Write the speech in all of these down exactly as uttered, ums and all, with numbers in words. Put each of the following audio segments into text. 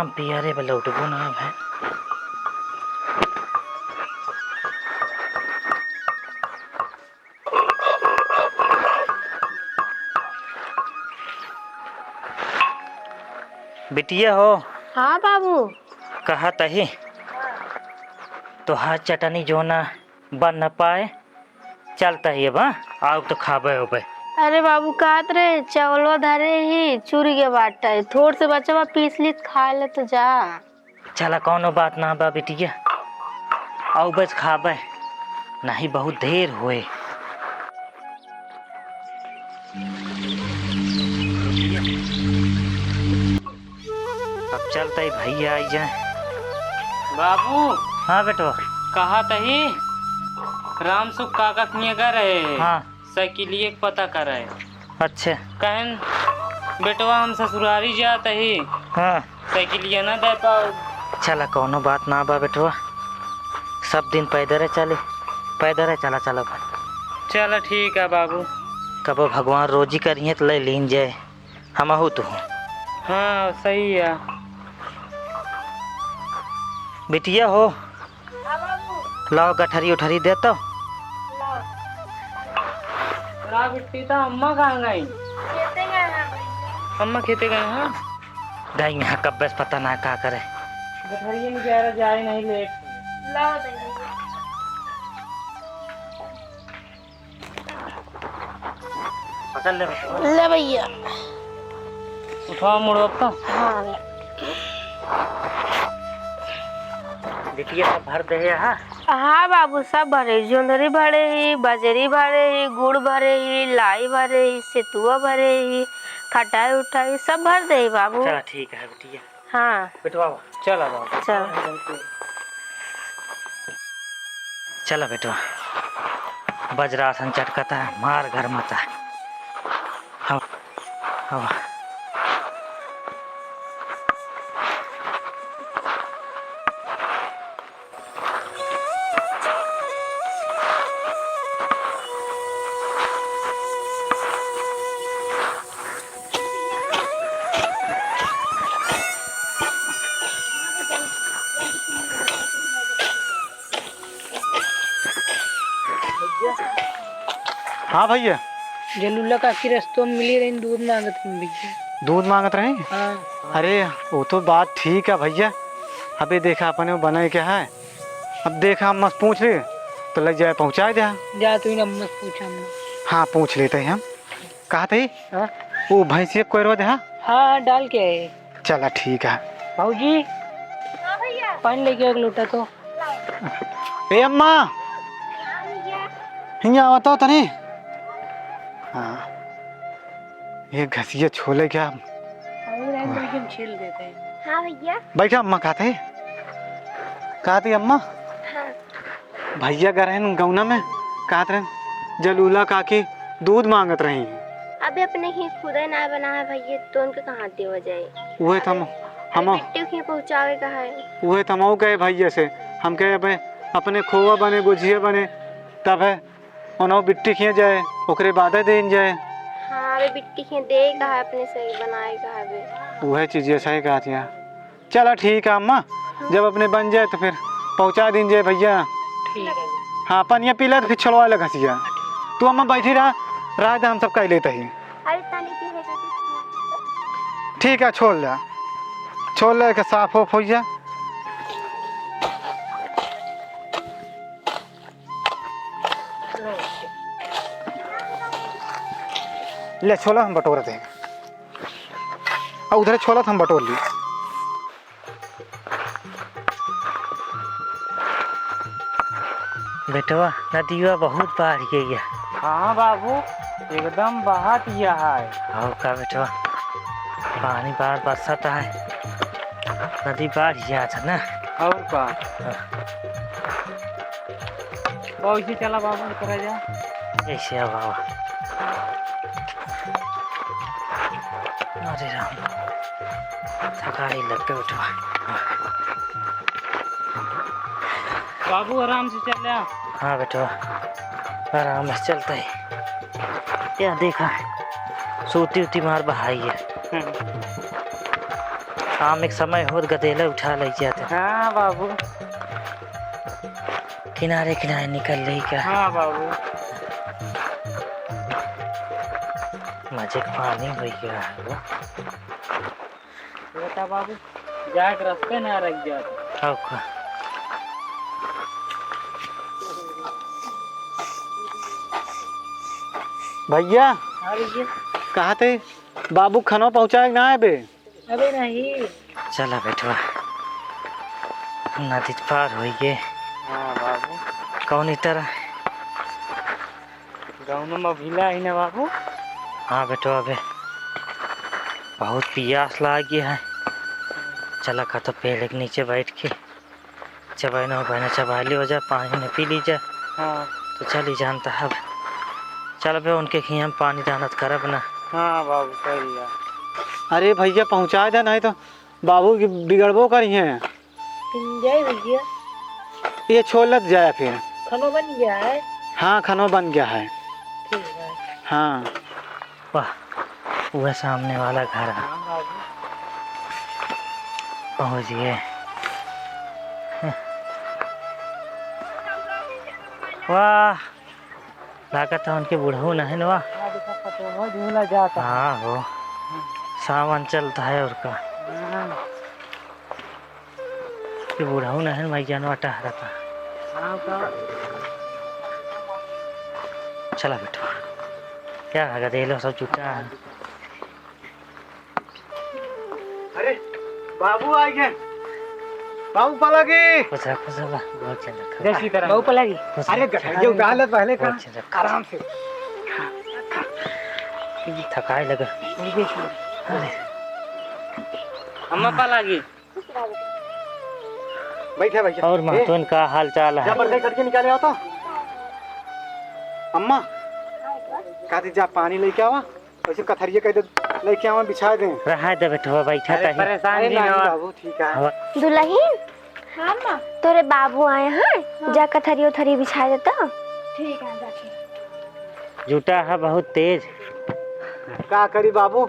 पियरे बा लौटबो ना भाई। बिटिया हो। हाँ बाबू। कहत ही, तोहार चटनी जोना बन न पाए, चलत ही अब, हाँ? आउब तो खाबे होबे। अरे बाबू, कहत रहे, चावलवा धरे ही, चुरि गे बाटे, थोड़ से बचवा पीस ली, खा ले तो जा। चला, कौनो बात ना बा बिटिया, आउबे त खाबे, नहीं बहुत देर होए। अब चलत ही भइया आई जाए। बाबू। हाँ बेटवा। कहत ही राम सुख काका किहाँ गए रहे। हाँ। साइकिलिया के पता करे। अच्छा। कहन, बेटवा, हम ससुरारी जात ही। हाँ। साइकिलिया ना दे पाओ। चला, कौनो बात ना बा बेटवा, सब दिन पैदरे चली, पैदरे चला, चला भाई। चला, ठीक है बाबू। कबो भगवान रोजी करिहें त ले लीन जाए, हमहू तू। हाँ, सही है। बिटिया हो, हाँ बाबू। लाओ, गठरी उठरी दे तो। लाओ। का बिट्टी, तो अम्मा कहाँ गई? खेते गए हैं भैया। अम्मा खेते गए हैं? गई हैं, कब्बे से पता ना का करे। गठरिया में जा रहा, जाए नहीं लेट। लाओ दे भैया। पकड़ ले बच्चा। ले भैया। उठाओ मुड़वा का। हाँ। बिटिया सब भर दे है, हाँ? हाँ बाबू, सब भरे, जोंधरी भरे ही, बजरी भरे ही, गुड़ भरे ही, लाई भरे ही, सेतुआ भरे ही, खटाई उठाई सब भर दे ही बाबू। चला ठीक है बिटिया। हाँ। बेटवा, चला बाबू। चल। चला बेटवा, बजरा सन चटकता है, मार घर मता। हाँ, हाँ। हाँ भैया। जलूला काकी रस्तों में मिली रही, दूध मांगत रही भैया। दूध मांगत रही? हाँ। अरे, वो तो बात ठीक है भैया। अबे देखा अपने वो बनाए क्या है, अब देखा अम्मा से पूछ ले तो ले जाए पहुँचाए दे। जा तू इन अम्मा से पूछ अम्मा। हाँ, पूछ लेते हैं हम। कहा थे? हाँ? वो भैंसिया कोयरवा दे, हाँ? हाँ, डाल के आए। चला ठीक है। भौजी, हाँ भैया। पानी लेके आओ एक लोटा तो। ए अम्मा, हाँ भैया। हियाँ आवत हो तनी। हाँ, ये घसिया छोले क्या? और हम लेकिन छील देते हैं। हाँ भैया। बैठा अम्मा, कहते, कहते अम्मा। हाँ। भैया गए रहन गौना में, कहत रहन, जलूला काकी दूध मांगत रही। अबे अपने ही खुदे ना बना है भैया, तो उनके कहाँ देवा जाए? उहे तो हम, अबे हम बिट्टी के पहुँचावे का है। उहे तो हम कहे भैया से, हम कहे, "अबे अपने खोवा बने, गोझिया बने, तब है उन्हों बिट्टी किए जाए, ओकरे बादे देन जाए।" हाँ, अबे बिट्टी किए दे का है, अपने से बनाए का है अबे। उहे चीज सही कहत है। चला ठीक है अम्मा, जब अपने बन जाए तो फिर पहुँचा दीन जाए भैया। ठीक। हाँ, पनिया पी ले तो फिर छोड़वा ले घसिया। तू अम्मा बैठी रहा, रह दे, हम सब कह लेते ही। अरे तनी पी है तो। ठीक है, छोड़ ले, छोड़ ले के साफ हो भैया। ले छोला हम बटोर दे। आ उधर छोला हम बटोर ली। बेटवा, नदिया बहुत बाढ़ गई है। हाँ बाबू, एकदम बहत गया है। और का बेटवा, पानी बार बरसत है, नदी बाढ़ गया था ना। और का? हाँ। बाबू, ऐसे चला बाबू, उतरा जा। ऐसे आ बाबा। अरे राम, थकाई लग गई उठवा। बाबू, आराम से चल रहा। हाँ बेटवा, आराम से चलता है। क्या देखा है, सूती उती मार बहाई है। हम्म। काम एक समय होत गदेला उठा लइ जात। हाँ बाबू। किनारे किनारे निकल लइ का। हाँ बाबू। मजे के पानी होइ गया है वो। बेटा बाबू, जाए के रस्ते ना रह जात। आओ का। भइया। हाँ भइया। कहाँ थे? बाबू खनवा पहुँचाए के ना आए बे? अबे नहीं। चला बेटवा, नदी पार होइगे। हाँ बाबू। कौन इतर? गाँव में मभिला ही ना बाबू। हाँ बेटवा, अबे बहुत पियास लागी है। चला का तो पेड़ के नीचे बैठ के चबैना उबैना चबा लियो जा, पानी न पी ली जा। हाँ। तो चली जानता है अब। चल बे, उनके खियाँ हम पानी दानत करब ना। हाँ बाबू, सही है। अरे भइया, पहुँचाए दे, नहीं तो बाबू की बिगड़बो करी हैं। पिन जाए भइया। ये छोलत जाए फिर। खनो बन गया है। हाँ, खनो बन गया है। ठीक है। हाँ। वाह, वह सामने वाला घर है। हाँ बाबू। पहुँच गए। वाह, लागत है उनके बुढ़ऊ नहन वाह। हाँ, देखा, पतोहो झूला जाता है। हाँ हो, सावन चलता है और का। हाँ। ये बुढ़ऊ नहन भाई जानवा टहरता। हाँ, का? चला बेटा, क्या है, गदेलो सब जुटा है। अरे, बाबू आ गए। बाबू पलागी। खुश रह, खुश रह, बहुत चंगा, खुश रह। जय सीताराम। बाबू पलागी। खुश रह। अरे, गठरिया उतार ले पहले का। बहुत चंगा। आराम से। थकाए लगा। अरे। अम्मा पलागी। बैठा, बैठा। और ए, महतवन का हाल चाल है? जबरदस्त करके निकाले आओ तो। अम्मा, कहती जा पानी लेके आवा। वैसे कथरिया कह दे, लेके आवा, बिछा दे। रहा दे बेटवा, बैठा अरे, ताही। परेशान अरे जी नहीं ना। बाबू, ठीक है। हवा। दुलहिन, हाँ, माँ। तोरे बाबू आए हैं, हाँ। जा कथरी उथरी बिछा देता। ठीक है, जा, ठीक। जुटा है बहुत तेज। का करी बाबू,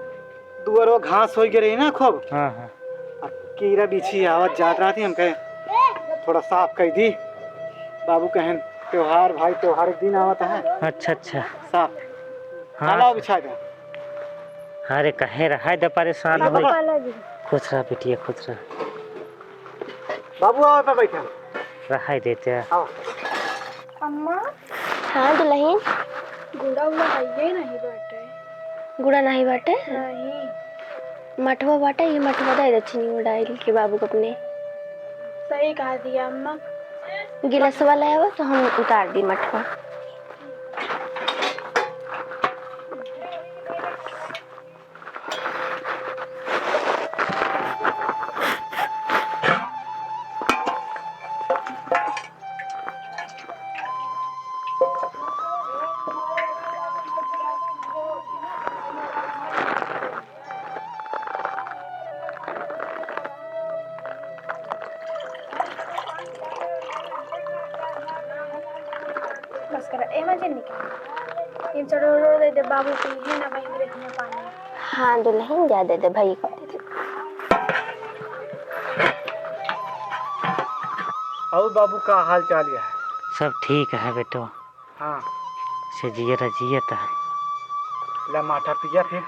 दुअरवा घास होइ गए रही ना खूब। हाँ, हाँ। अब कीड़ा बिछी आवत जात रहती, हम कहे थोड़ा साफ कर दी। बाबू कहन, "त्योहार भाई, त्योहार एक दिन आवत है।" अच्छा, अच्छा। साफ। हाँ। हलाओ बिछा दे। अरे कहे रहा दे परेशान बाबू होई। पाला जी। खुश रह बिटिया, खुश रह। बाबू आओ पे बैठा। रहा देते। आओ। अम्मा। हाँ दुलहिन। गुड़ा उड़ा हइये नहीं बाटे। गुड़ा नहीं बाटे? नहीं। मठवा बाटे, ये मठवा दे दे चीनी में डाल के बाबू को अपने। सही कहा दिया अम्मा। गिलासवा ले आवा तो हम उतार दी मठवा। बस करा, एमा जे निकाल। इन चढ़ो रो दे दे बाबू के, ये ना बहिन रे, इतना पानी। हाँ दुलहिन, जा दे दे भाई को दे दे। और बाबू का हाल चाल है? सब ठीक है बेटो। हाँ। से जिया रजिया ता। ला माठा पिया फिर।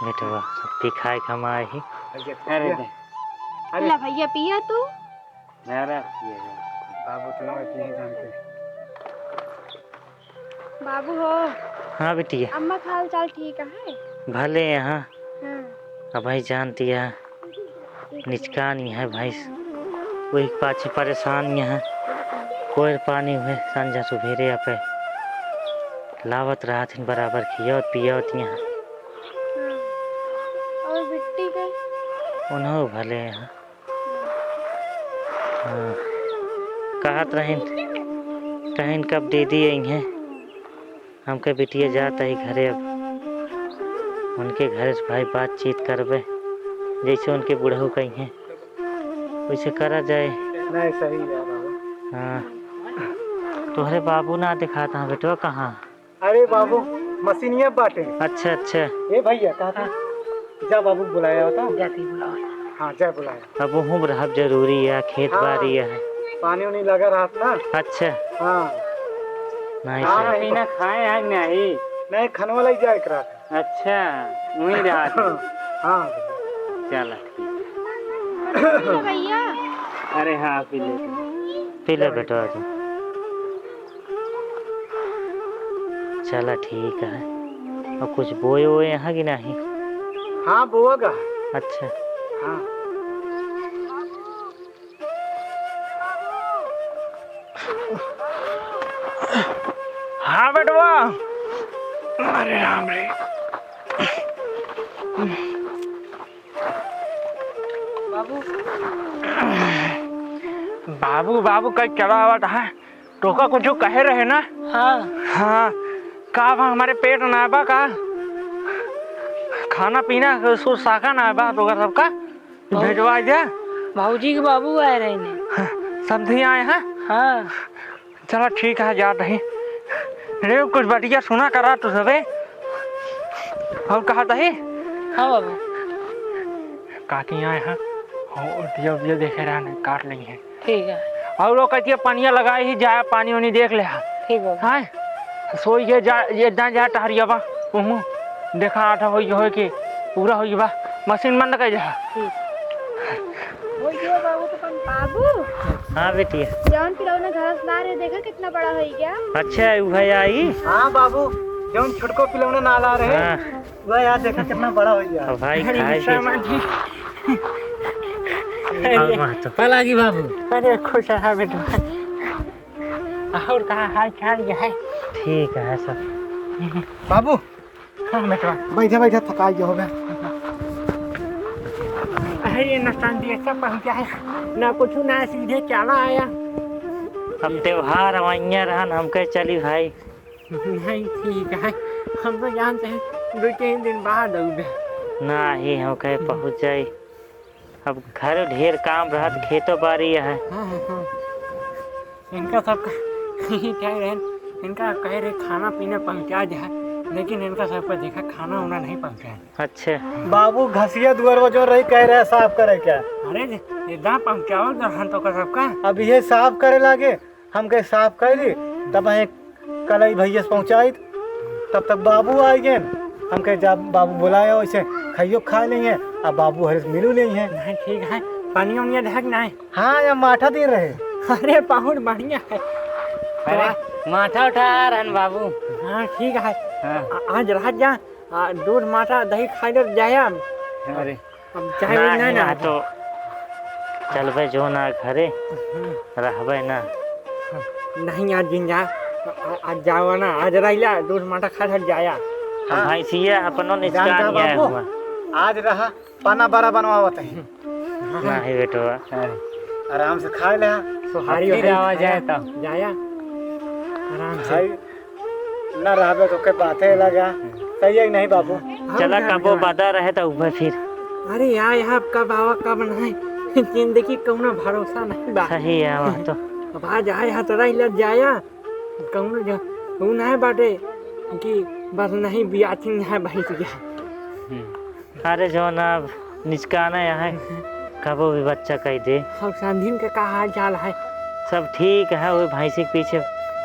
बेटवा, पी खाए कमाए ही। अरे अरे दे। अरे। ला भैया पिया तू। मेरा पिया है। बाबू तो ना पिए जानते। बाबू हो। हाँ बिटिया। अम्मा का हाल चाल ठीक है? भले यहाँ। हाँ। अब भाई जानती है। निचकान यहाँ भैंस, वही पाछे परेशान यहाँ। कोयर पानी हुए संझा सुबेरे आपे लावत रहत हिन बराबर खियावत पियावत यहाँ। हाँ। और बिट्टी के? उन्हों भले यहाँ। हाँ। कहत रहिन, कहिन कब दीदी अइहें। हमके बिटिया जात ही घरे, अब उनके घरे से भाई बातचीत करबे, जैसे उनके बुढ़ऊ कहिहें वैसे करा जाए। नहीं, सही है बाबू। हाँ, तोहरे बाबू ना दिखाता है बेटवा, कहाँ? अरे बाबू, मशीनिया बाटे। अच्छा, अच्छा। ए भैया, कहा था? जा बाबू बुलाया होता। जाती बुलाओ। हाँ, जय बुलाए। अब वहूँ रहब जरूरी है, खेत हाँ, बारी है। पानी उनी लगा रहत ना। अच्छा। हाँ। नहीं, हाँ, सही। पीना खाए हैं नहीं? नहीं, खनवा लग जाए एक रात। अच्छा, वहीं रहत है। हाँ। चला, ठीक है। भैया। अरे हाँ, पी ले। पी ले बेटवा तू। चला, ठीक है। और कुछ बोए वोए यहाँ कि नहीं? हाँ, बोआ गा। अच्छा। हाँ। हाँ बेटवा। अरे राम रे। बाबू। बाबू, बाबू कह के आवत है। तोका कुछ कहे रहे ना? हाँ। हाँ। का बा, हमरे पेट ना बा का? खाना पीना, सुर साखा ना बा तोका सबका? बाबू, भेजवा दे। भौजी के बाबू आए रहे ने। हाँ, समधी आए हैं? हाँ। चला ठीक है, जात ही। रे, कुछ बतिया सुना करा तू सबे। और कहा तही? हाँ बाबू। काकी आए हैं। हो, दिया, दिया देखे रहने, काट लेंगे। ठीक है। और वो कहती है, पनिया लगाई ही, जाया पानी उनी देख ले हा। ठीक बाबू। हाँ? सोई के जा, ये ना जा टहरिया बा, उहू देखा आटा होई, होई के पूरा होई बा, मशीन बंद कर जा। ठीक। बोल दियो बाबू के अपन बाबू। हाँ बेटी। जौन पिलौना घास ला रहे, देखा कितना बड़ा हो गया। अच्छा, उ है आई। हाँ बाबू, जौन छोटको पिलौना ना ला रहे, हाँ। वह यार देखा कितना बड़ा हो गया। अब भाई अरे खाए के सामान। अब वहाँ तो पलागी बाबू। अरे खुश रहा बेटा। और कहाँ हाल चाल ये है? ठीक है सब। बाबू। हाँ बेटवा। बैठा बैठा थकाई गया होगा। अरे ये नस्तान दिया सब पहुँचा है, ना कुछ ना सीधे चला आया। अब त्योहार अवैया रहन, हम कहे चली भाई। नहीं ठीक है, हम तो जानते हैं दो तीन दिन बाद आऊँगे। ना ही हम कहे पहुँच जाई। अब घर ढेर काम रहत, खेतो बारी है। हाँ, हाँ, हाँ। इनका सबका यही कह रहे हैं, इनका कह रहे खाना पीना पहुँचा जाए, लेकिन इनका सबका देखा खाना उना नहीं पहुँचा है। अच्छा। बाबू घसिया दुआरवा जो रही कह रहे साफ करे क्या? अरे जे, ये दा पहुँचावल दो हन तो का सबका। अब ये साफ करे लागे, हम कहे साफ कर दी, तब एक कलई भैया से पहुँचाई, तब तक बाबू आ गए। हम कहे जा बाबू बुलाए, वैसे खाइयो खा लेंगे, अब बाबू हरे से मिलू लेंगे। नहीं ठीक है, पानी उनिया ढक नहीं। हाँ, या माठा दे रहे। अरे बहुत बढ़िया है। अरे माठा उठा रहन बाबू। हाँ ठीक है। हाँ। आ-, आज रात जा, आ, दूध माठा दही खा ले जाया। अरे अब चाहे ना, नहीं ना ना तो चलबे जो ना घरे, हम्म। रहबे ना। नहीं आज दिन जा, आ-, आज जावा ना, आज रहिला, दूध माठा खा खा जाया। हाँ। भैंसिया अपनो निचका जानता नहीं आया बाबू, हुआ। आज रहा, पाना बड़ा बनवावत है। नहीं बेटवा। आराम से खा ले। सोहारी अपनी होई, लावा जाए तो। जाया। आराम से। भाई, ना रहबे तो के बातें लगा। सही है कि नहीं बाबू? हाँ, चला, जान कबो जान। बदा रहे तो उबे फिर। अरे यार, यहाँ कब आवा, कब नहीं। जिंदगी कौनो भरोसा नहीं बा। सही है, वहाँ तो। अब आज आए हाथ रही लग जाया। कौनो जो, ऊ नहीं बाटे कि बस नहीं बियाथिन है भैंस के। हम्म। अरे जौन अब निचकाना यहाँ कबो भी बच्चा कह दे। और समधिन के का हाल चाल है? सब ठीक है, वो भैंसी के पीछे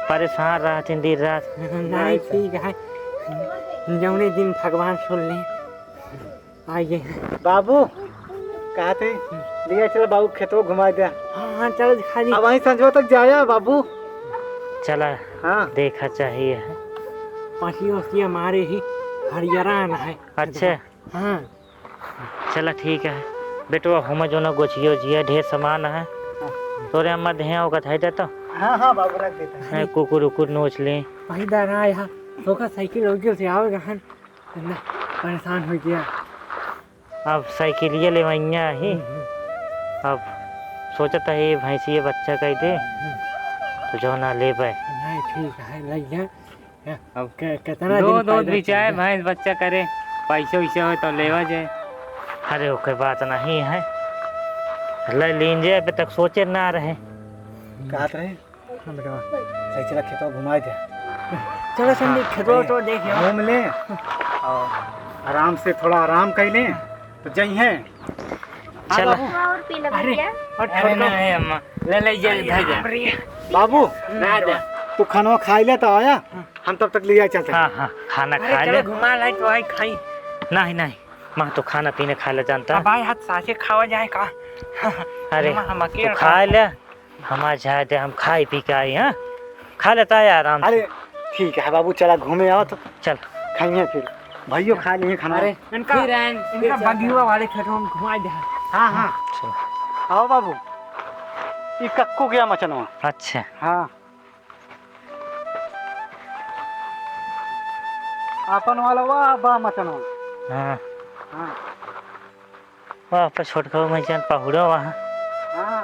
परेशान रहत हैं दिन रात। नहीं, ठीक है, जौने दिन भगवान सुन ले। आइए। बाबू, कहते लिए चल बाबू खेतवा घुमा दे। हाँ, हाँ, चल खाली। अब वहीं संझवा तक जाया बाबू। चला, हाँ। देखा चाहिए। पासी ओसी हमारे ही हरियरा आना है। अच्छा। हाँ। चला ठीक है बेटवा, हम जो ना गोछियो जिया ढेर सामान है। हाँ। तोरे अम्मा देहे ओका थाई देता। हाँ, हाँ बाबू, रख देता है। हैं, कुकुर उकुर नोच ले। भाई दादा यहाँ धोखा साइकिल उइकिल से आवेगा हन। ना, परेशान हो गया। अब साइकिलिया लेवैया ही। हम्म, हम्म। अब सोचत है ये भैंसिया बच्चा कह दे, हम्म। तो जो ना लेबे। नहीं, ठीक है, लग जा। अब के-, कितना दो, दिन दो पैदा बिचाए चल भैंस बच्चा करे, पैसे वैसे हो तो लेवा जाए। अरे, ओके बात नहीं है, ले लीन जे, अबे तक सोचे ना रहे। कहत रहे? हाँ बेटवा। सही चला खेतवा घुमाए दे। चलो संदीप, खेतवा तो देख लो। घूम ले और आराम से थोड़ा आराम कर ले तो जइहे। हाँ, चला। बाबू। और पी लो अरे, भैया। और अरे छोटका। ना है अम्मा, ले ले, जा, अरे, धर जा। बाबू, ना दे। तू खाना खाई ले तो आया, हम तब तक ले आए चलते हैं। हाँ, हाँ, खाना अरे, खा चलो, ले। घुमा लाई तो आई खाई। नहीं, नहीं, महतो खाना पीना खाए ला जानता। अब आए हाथ साथे खावा जाए का? अरे, अम्मा, हम तू अकेले खा खाए। ले, हमार जाए दे, हम खाई पी के आई, हाँ? खा लेता है आराम से। अरे, ठीक है बाबू, चला घूमे आओ तो। चल। खाइए फिर। भइयो खा लिए खाना। अरे, इनका, फिर आएं, इनका फिर चलते बगिया हैं। वाले खेतवा में घुमा दे। हाँ, हाँ। चल। आओ बाबू, ई कक्कू गया मचनवा। अच्छा। हाँ। आपन वाला वा बा मचनवा। हाँ। हाँ। वाह, पर छोटका में जान पहुड़ा वहाँ। हाँ।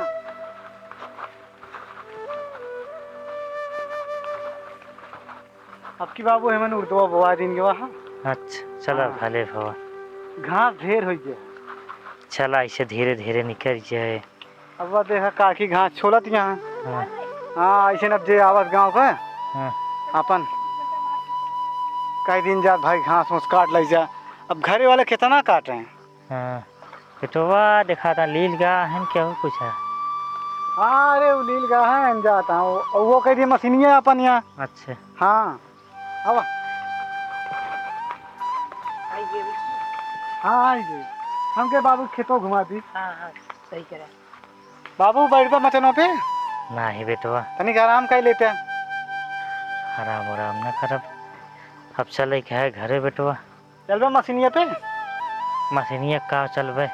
अब की बाबू हमन उर्दवा बोआ दिन के वहाँ। अच्छा, चला हाँ। भले भवा। घास ढेर होइ गया। चला, ऐसे धीरे धीरे निकल जाए। अब वह देखा काकी घास छोलत यहाँ। हाँ। हाँ, ऐसे न अब जे आवत गाँव का, हाँ। अपन कई दिन जात भाई घास उस काट लै जा। अब घरे वाले कितना काटे हैं? हाँ। बेटवा देखा था लील गा है न क्या हो कुछ है? हाँ, अरे वो लील गा है न जाता हूँ। वो, वो कह दिए मशीनिया अपन यहाँ। अच्छा। हाँ। आवा। हाँ, आई गई। हमके बाबू खेतों घुमा दी। हाँ, हाँ, सही कह रहा। बाबू, बैठ बा मचनो पे। नाही बेटवा। तनिक आराम कर लेते हैं। आराम, आराम ना करब। अब चले के है घरे बेटवा। चलबे मशीनिया पे? मशीनिया का चलबे?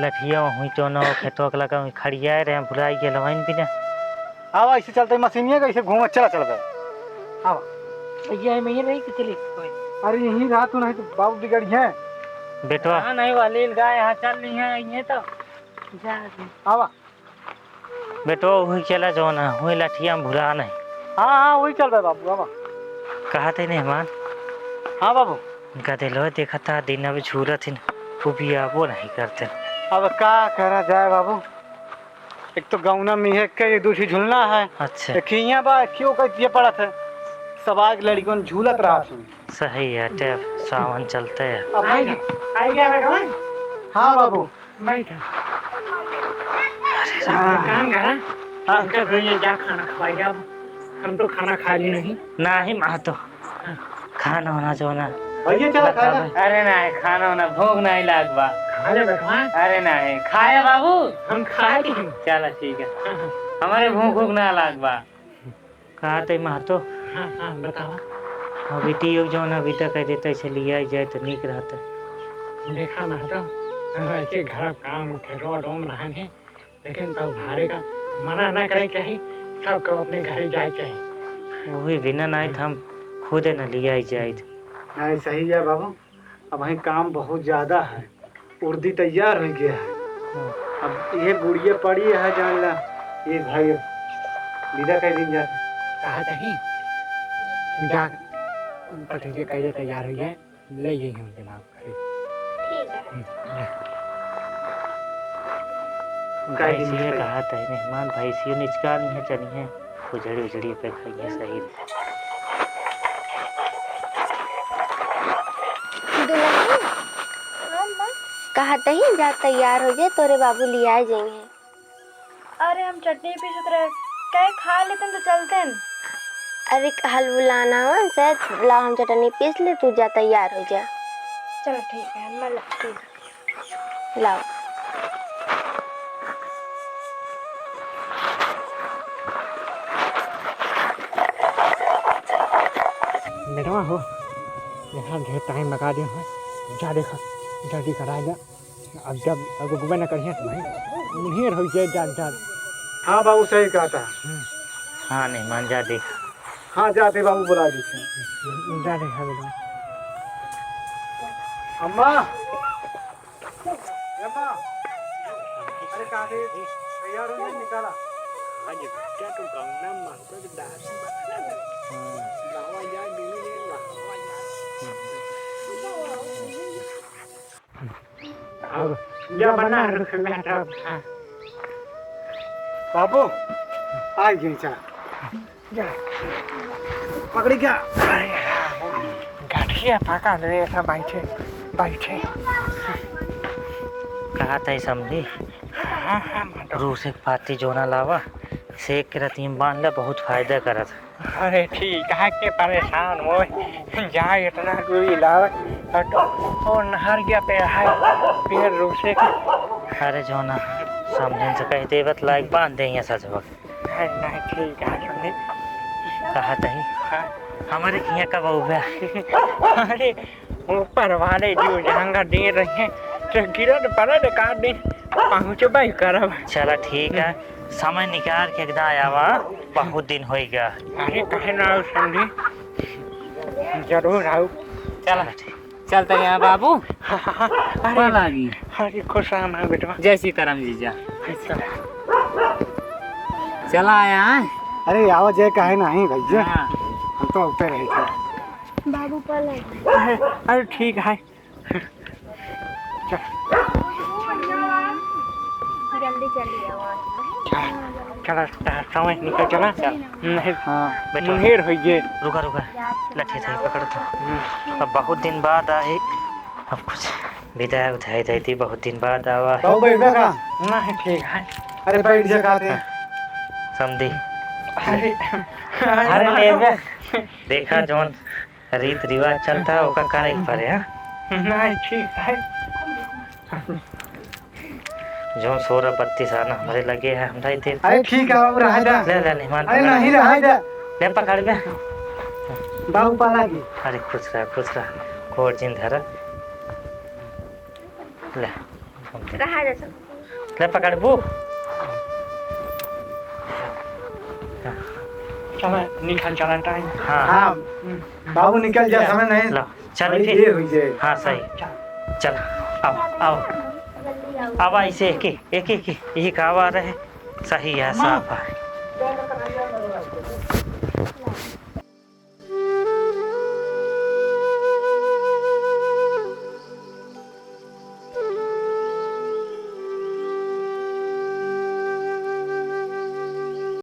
लठिया वहीं तो न हो, खेतवा के लगा वहीं खड़ियाए रहे, भुलाई गेल हवाइन बिना। आवा, ऐसे चलते मशीनिया कैसे घूमत चला चलबे। आवा। भैया, मैं ये नहीं कि चली कोई। अरे, यहीं रहा तू, नहीं तो बाबू बिगड़ है। बेटवा। हाँ, नहीं, वाली गाय यहाँ चल रही है, ये तो। जा दे। आवा। बेटवा, वही चला जौन है, वही लठिया में भुला नहीं। हाँ, हाँ, वही चल रहा बाबू, आवा। कहा थे मेहमान? हाँ बाबू। उनका दिलवा देखा था, दिन अभी झूलत हिन, फूफी आबो नहीं करते। अब का करा जाए बाबू, एक तो गौना में है के दू ठो झूलना है। अच्छा। एक हियाँ बा, क्यों कह दिया पड़ा था, सब आग लड़िकन झूलत रहा था। सही है, टेप सावन चलते हैं। अब आई गया, आई गया बेटवा। हाँ बाबू। बैठ। अरे, काम करा। हाँ। इनका घर ये जा खाना खवाई जा। हम तो खाना खा ली नहीं। नाही, महतो। खाना होना जो ना। भैया, चला खा ले। बतावे। अरे नाही, खाना होना, भूख नाही लाग बा। खा ले बेटवा। अरे नाही, खाया बाबू? हम खा ली। चला, ठीक है। हाँ, हाँ। हमारे भूख, भूख ना लाग बा। कहा तै महतो? हाँ, हाँ, बतावा। अभी तो योग जौन अभी तक कह देता, इसे लिया जाए तो नीक रहता। देखा महतो, हम ऐसे घर काम के रोड ओम रहन है, लेकिन तब भारे का मना ना करे के ही, सबको अपने घरे जाए के ही। वही बिना नहीं तो हम खुदे न लिया जाए। नहीं, सही है बाबू। अबहीं काम बहुत ज्यादा है, उर्दी तैयार होइ गया है। हाँ। अब ये गुड़िया पड़ी है, जान ला, ये भाई विदा कर दिन जाता। कहा तही, जा, पतंगे कैसे तैयार होइ गए, ले गई हम जनाब। ठीक है। हम्म, ले। उनका भैंसिया इसीलिए कहा था, मेहमान भैंसियों निचका नहीं है, चली है, उजड़ी उजड़ी पे खाइए सही। दुल्हन, हाँ, माँ? कहा तही जा तैयार हो जाए, तोरे बाबू लिया जाएंगे। अरे, हम चटनी पीसत रहे, कहे खा लेते तो चलते हैं। अरे, हल बुलाना हो, शायद लाओ, हम चटनी पीस ले, तू जा तैयार हो जा। चलो, ठीक है, मैं लाती हूँ। लाओ। बेटवा हो, यहाँ ढेर टाइम लगा दे हो, जा देखा, जल्दी करा जा। अब जब अब गुबे न करिए तो भाई, उन्हें रहो जे जा, जा। हाँ बाबू, सही कहा था। हम्म। हाँ, नहीं मान जा देख। हाँ, जाते बाबू बुला देते हैं। जा देखा बेटवा। अम्मा, ए अम्मा, अरे कहाँ गई? तैयार हो गई, निकाला। आज क्या तो गंगा माता के दर्शन बता दे। हाँ। गावा जा, दूर है, गावा जा। अब या बना रख, मैं हटा। बाबू, आ गई चा। जा। पकड़ी क्या? अरे, गाठिया पकड़ ले, ऐसा बैठे, बैठे। कहा था समधी, हाँ, हाँ, माधव। रूसे के पाती जोना लावा, सेक के रतिम बांध ले, बहुत फायदा करत। अरे ठीक है, के परेशान हो, जा इतना दूरी लावे, और तो, ओ नहर गया पे है, पेड़ रूसे के। अरे जोना, समधिन से कह देबत लाइक बांध दे यहाँ सजवा। अरे नहीं, ठीक है, समधी। कहा तही? हाँ। हमारे हियाँ कब आउबे? अरे, ऊपर वाले जो जहाँ दे रहे हैं, तो गिरत पड़त का दिन पहुँचबे करब। चला ठीक है, समय निकाल के एकदम आवा, बहुत दिन होइ गया। अरे, काहे ना आऊ समधी, जरूर आऊ। चला। चल त यहाँ बाबू। हाँ, हाँ, हाँ, अरे, पा लागी। अरे, खुश रहा हमारा बेटवा। जय सीताराम जीजा। अच्छा। चला आया है। अरे, आवा जाए काहे नहीं भैया? हाँ। हम तो उठते रहे थे। बाबू पा लागी। अरे, अरे, ठीक है। चल। जल्दी चली आओ। चल, चला, समय निकल चला। चल। नहीं, हाँ। बैठो। मुंगेर होइए। रुका, रुका। लठी थे, पकड़ तो। हम्म। अब बहुत दिन बाद आए, अब कुछ विदाई उधाई दे दी, बहुत दिन बाद आवा है। तो बैठबे का? नहीं, ठीक है। अरे, बैठ जा, का थे? समधी। अरे, अरे, लेबे। देखा, जौन रीत रिवाज चलता है, ओका करे के पड़े, हाँ? नहीं, ठीक है। जौन सोरह बत्तीस आना हमरे लगे है, हमरा ही दे। अरे ठीक है बाबू, रहा जा। ले, ले, ले, मान अरे ले। नहीं, रहा जा। ले, पकड़ बे। बाबू पा लागी। अरे खुश रह, खुश रह। गोड़ जिन धर। ले। रहा जा सब। ले, पकड़बू। चला, निकल चला टाइम। हाँ। हाँ, बाबू निकल जा, समय नहीं। ला। चल, बड़ी ठीक। देर हुई है। हाँ, सही। चल। चल, आओ, आओ। जल्दी आओ। अब ऐसे एक ही, एक ही, एक ही, यही का आवा रहे, सही है, हाँ। साफ है।